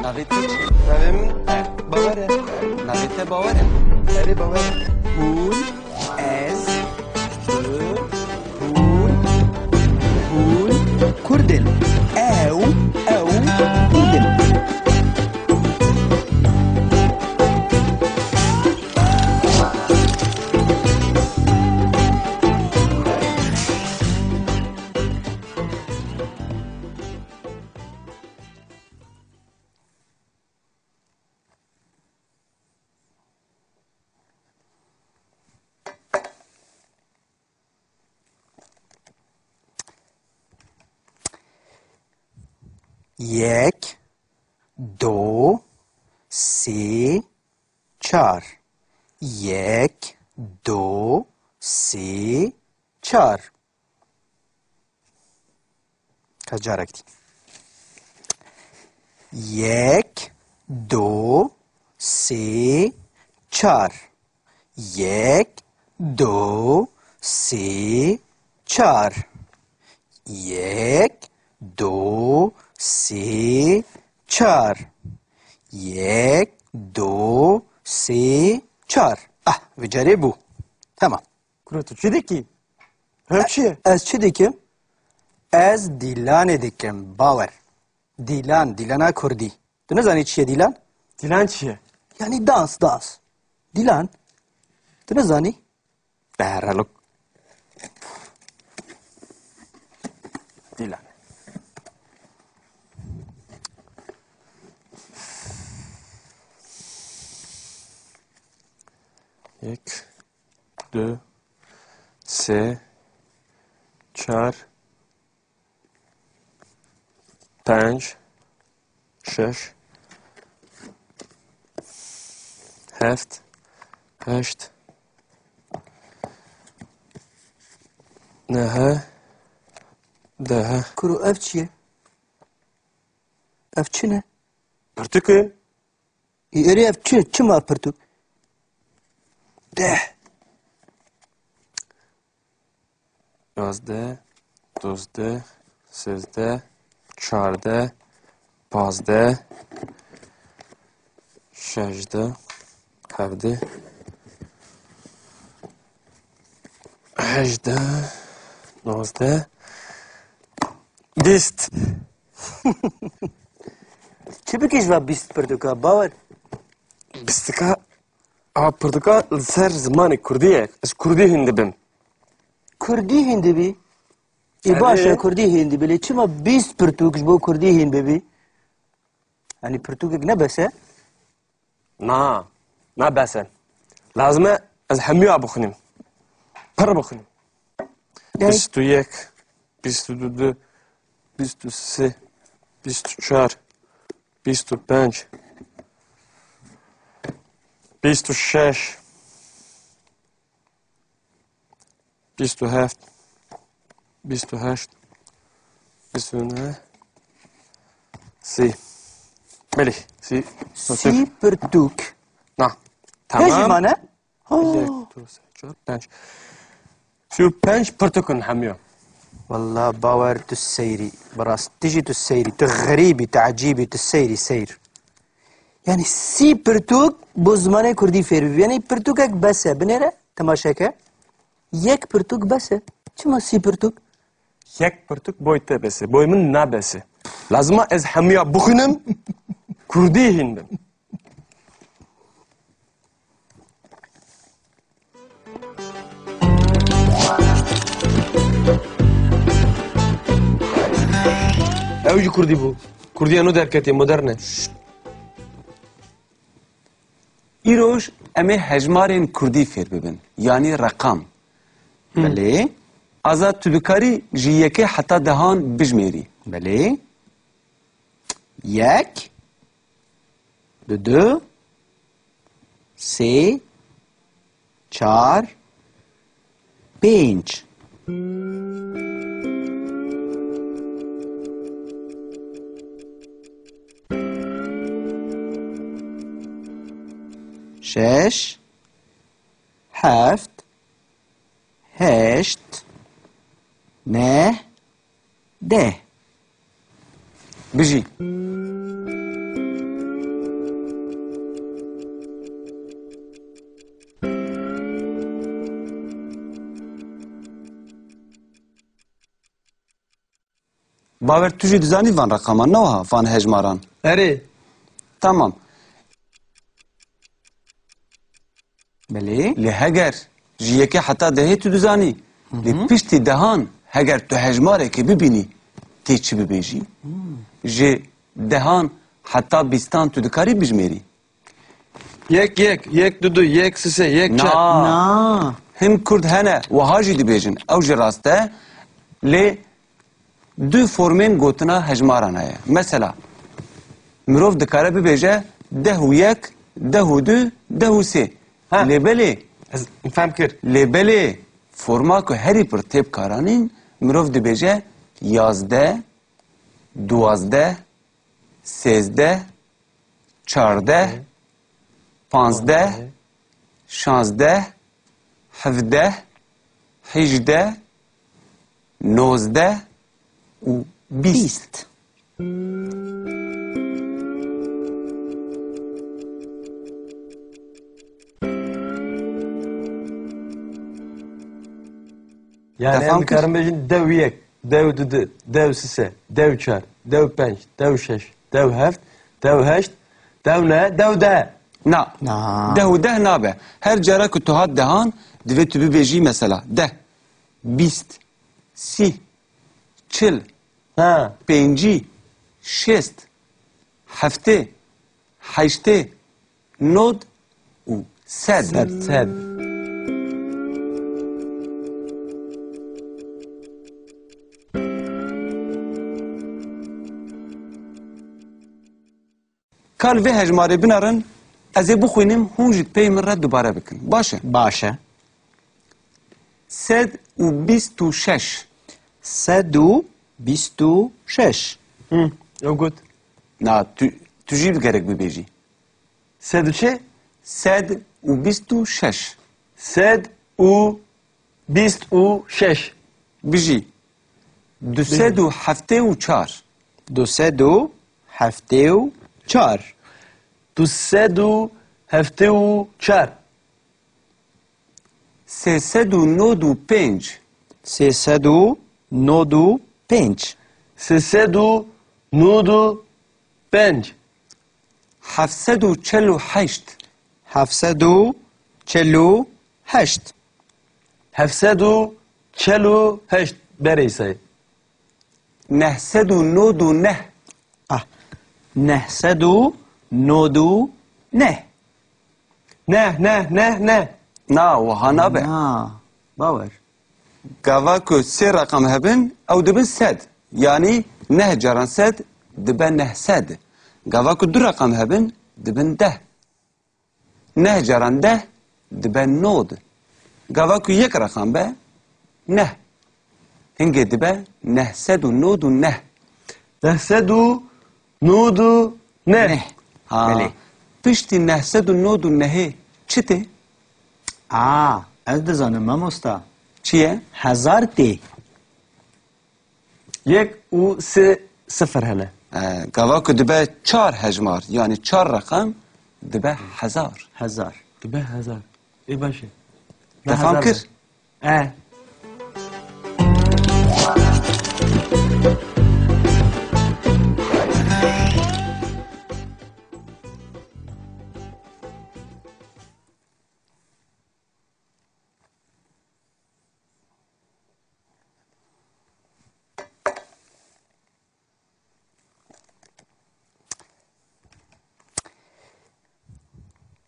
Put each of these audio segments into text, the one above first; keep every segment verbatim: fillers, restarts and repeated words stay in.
Navê te çi? Navê min Bawer e. Navê te Bawer e? Erê, Bawer e. Hûn, ez, tu, hûn, hûn Kurd in. Ew, ew Kurd in. Yek, do, sê, çar. Yek, do, sê, çar. Ka carek dî. Yek, do, sê, çar. Yek, do, sê, çar. Yek, do, sê, çar. Yek, do, sê, çar. Ah, vê carê bû. Tamam. Kuro, tu çi dikî? Ev çi ye? Ez çi dikim? Ez dîlanê dikim, Bawer. Dîlan, dîlana kurdî. Tu nizanî çi ye dîlan? Dîlan çi ye? Yanî dans, dans. Dîlan. Tu nizanî? Beherelok. Dîlan. Yek, du, sê, çar, penc, şeş, heft, heşt, nehe, dehe. Kuro, ev çi ye? Ev çi ne? Pirtûk in. Ê, erê, ev çi? Çima pirtûk? Deh. Yazdeh, dozdeh, sêzdeh, çardeh, pazdeh, şejdeh, hevdeh, hejdeh, nozdeh, bîst. Çi bikî ji va bîst pirtûka, Bawer? Bîstika, a pirtûka li ser zimanê kurdî ye. Ez kurdî hîn dibim. Kurdî hîn dibî? Ê, baş e, kurdî hîn dibî. Lê çima bîst pirtûk ji bo kurdî hîn bibî? Yanî pirtûkek ne bes e? Na, na bes e. Lazim e ez hemûya bixwînim. Pir bixwînim. Ey. Bîst û yek, bîst û du, bîst û sê, bîst û çar, bîst û pênc, bîst û şeş, bîst û heft, bîst û heşt, bîst û neh, sî. Belê, sî. Sî pirtûk. Na. Tamam. Hê jî mane? Ho. Yek, du, sê, çar, pênc. Sî û pênc pirtûk in hemûya. Walla Bawer, tu seyr î. Bi rastî jî tu seyr î. Tu xerîb î, tu ecîb î, tu seyr î, seyr. Yanî sî pirtûk bo zimanê kurdî fêr bibî. Yanî pirtûkek bes e. Binêre, temaşe ke. Yek pirtûk bes e. Çima sî pirtûk? Yek pirtûk boy te bes e. Boy min nabes e. Lazim e ez hemûya bixwînim, kurdî hîn bim. Ew jî kurdî bû. Kurdiya nû derketê, modern e. Îroj em ê hejmarên kurdî fêr bibin, yanî reqam. Belê. Azad, tu dikarî ji yekê heta dehan bijmêrî? Belê. Yek, du, du, sê, çar, pênc. Şeş, heft, heşt, neh, deh. Bijî. Bawer, tu jî dizanî van reqaman, ne wiha, van hejmaran? Erê. Tamam. Belê. Lê heger ji yekê heta dehê tu dizanî, lê piştî dehan heger tu hejmarekê bibînî, tê çi bibêjî? Ji dehan heta bîstan tu dikarî bijmêrî? Yek yek, yek du du, yek sise, yek çar. Na. Na. Hin kurd hene, wiha jî dibêjin. Ew jî rast e. Lê du formên gotina hejmaran heye. Mesela, mirov dikare bibêje deh û yek, deh û du, deh û sê. Ha. Lê belê. Ez fem kir. Lê belê, forma ku herî pir tê bikaranîn, mirov dibêje yazdeh, duwazdeh, sêzdeh, çardeh, panzdeh, şazdeh, hevdeh, hejdeh, nozdeh û bîst. Bîst. Yani em dikarin bêjin dew yek, dew du, dew sise, dew çar, dew penc, dew şeş, dew heft, dew heşt, dew neh, dew deh. Na. Na. Deh û deh nabe. Her cara ku tu hat dehan, divê tu bibêjî mesela deh, bîst, sî, çil, ha, pêncî, şêst, heftê, heştê, nod û sed. Sed, sed. Kal vê hejmarê binerin, ez ê bixwînim, hûn jî pey min re dubare bikin. Baş e? Baş e. Sed û bîst û şeş. Sed û bîst û şeş. Hı, ew got. Na, tu, tu jî gerek bibêjî. Sed û çi? Sed û bîst û şeş. Sed û bîst û şeş. Bijî. Du sed û heftê û çar. Du sed û heftê û çar. Du sed û heftê û çar. Sê sed û nod û pênc. Sê sed û nod û pênc. Sê sed û nod û pênc. Heft sed û çel û heşt. Heft sed û çel û heşt. Heft sed û çel û heşt berê say. Neh sed û nod û neh. Ah. Neh sed û nod û neh. Neh, neh, neh, neh. Na, wiha nabe. Na, bawer. Gava ku sê reqam hebin, ew dibin sed. Yanî neh caran sed dibe neh sed. Gava ku du reqam hebin, dibin deh. Neh caran deh dibe nod. Gava ku yek reqam be, neh. Hingê dibe neh sed û nod û neh. Neh sed û nod û neh. Neh. Ha. Belê. Piştî neh sed û nod û nehê çi tê? Aa, ez dizanim mamosta. Çi ye? Hezar tê. Yek û sê sifir hene. E, gava ku dibe çar hejmar, yanî çar reqem, dibe hezar. Hezar. Dibe hezar. Ê baş e. Te fam kir? E.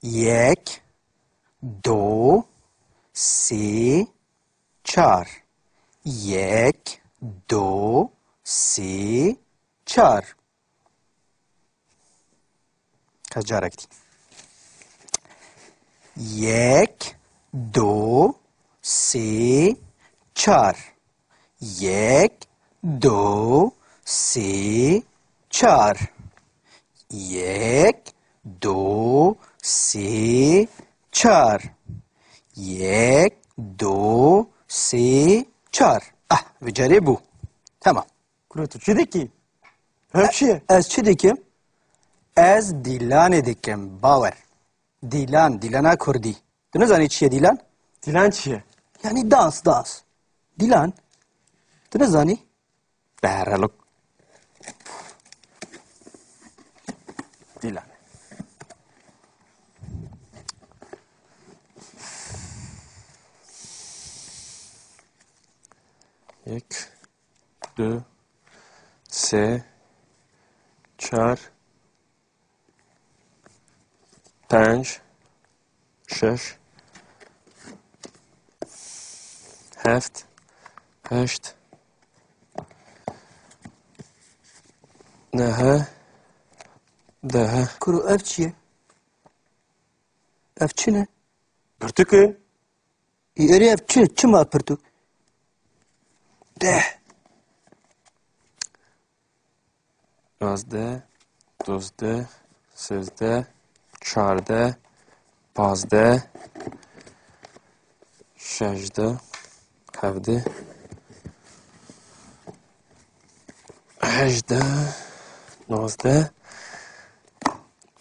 Yek, do, sê, çar. Yek, do, sê, çar. Ka carek dî. Yek, do, sê, çar. Yek, do, sê, çar. Yek, do, sê, çar. Yek, do, sê, çar. Ah, vê carê bû. Tamam. Kuro tu çi dikî? Ev çi ye? Ez çi dikim? Ez dîlanê dikim, bawer. Dîlan, dîlana kurdî. Tu nizanî çi ye dîlan? Dîlan çi ye? Yanî dans, dans. Dîlan. Tu nizanî? Be herelok. Îlanê. Yek, du, sê, çar, penc, şeş, heft, heşt, neh, deh. Kuro, ev çi ye? Ev çi ne? Pirtûk e. Ê, erê, ev çi? Çima pirtûk? Deh. Yazdeh, dozdeh, sêzdeh, çardeh, pazdeh, şejdeh, hevdeh, hejdeh, nozdeh,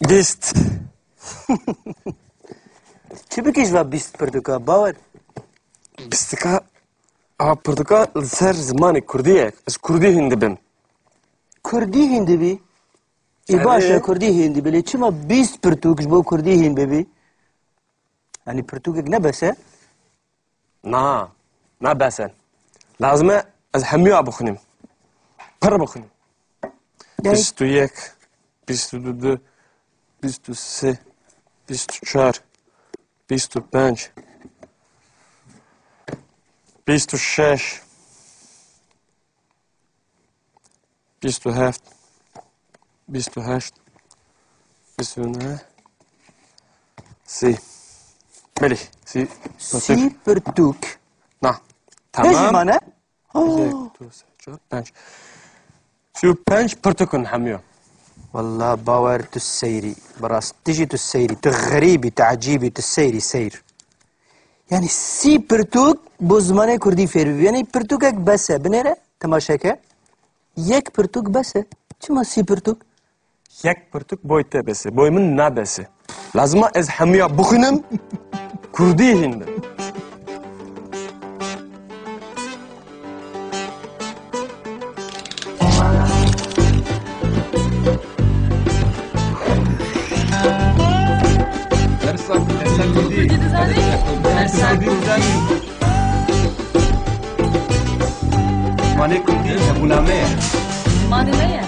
bîst. Çi bikî ji va bîst pirtûka, Bawer? Bîstika, a, pirtûka li ser zimanê kurdî ye. Ez kurdî hîn dibim. Kurdî hîn dibî? Ê, baş e, kurdî hîn dibî. Lê çima bîst pirtûk ji bo kurdî hîn bibî? Yanî pirtûkek ne bes e? Na, ne bes e. Lazim e ez hemûya bixwînim. Pir bixwînim. Dey. Bîst û yek, bîst û du, bîst û sê, bîst û çar, bîst û pênc, bîst û şeş, bîst û heft, bîst û heşt, bîst û neh, sî. Belê, sî. Sî pirtûk. Na, ne jî tamam. Mane? Yek, du, sê, çar, pênc. Sî û pênc pirtûk in hemûya. Walla Bawer, tu seyrî. Bi rast, tu jî tu seyrî. Tu xerîbî, tu ecîbî, tu seyrî, seyr. Yanî sî pirtûk bo zimanê kurdî fêr bibî. Yanî pirtûkek bes e. Binêre, temaşe ke. Yek pirtûk bes e. Çima sî pirtûk? Yek pirtûk boy te bes e. Boy min ne bes e. Lazim e ez hemûya bixwînim, kurdî hîn bim. Dersa, dersa kurdî. Kurdî dizanî? Dersa kurdî dizanî. Zimanê kurdî hebûna me ye. Zimanê me ye.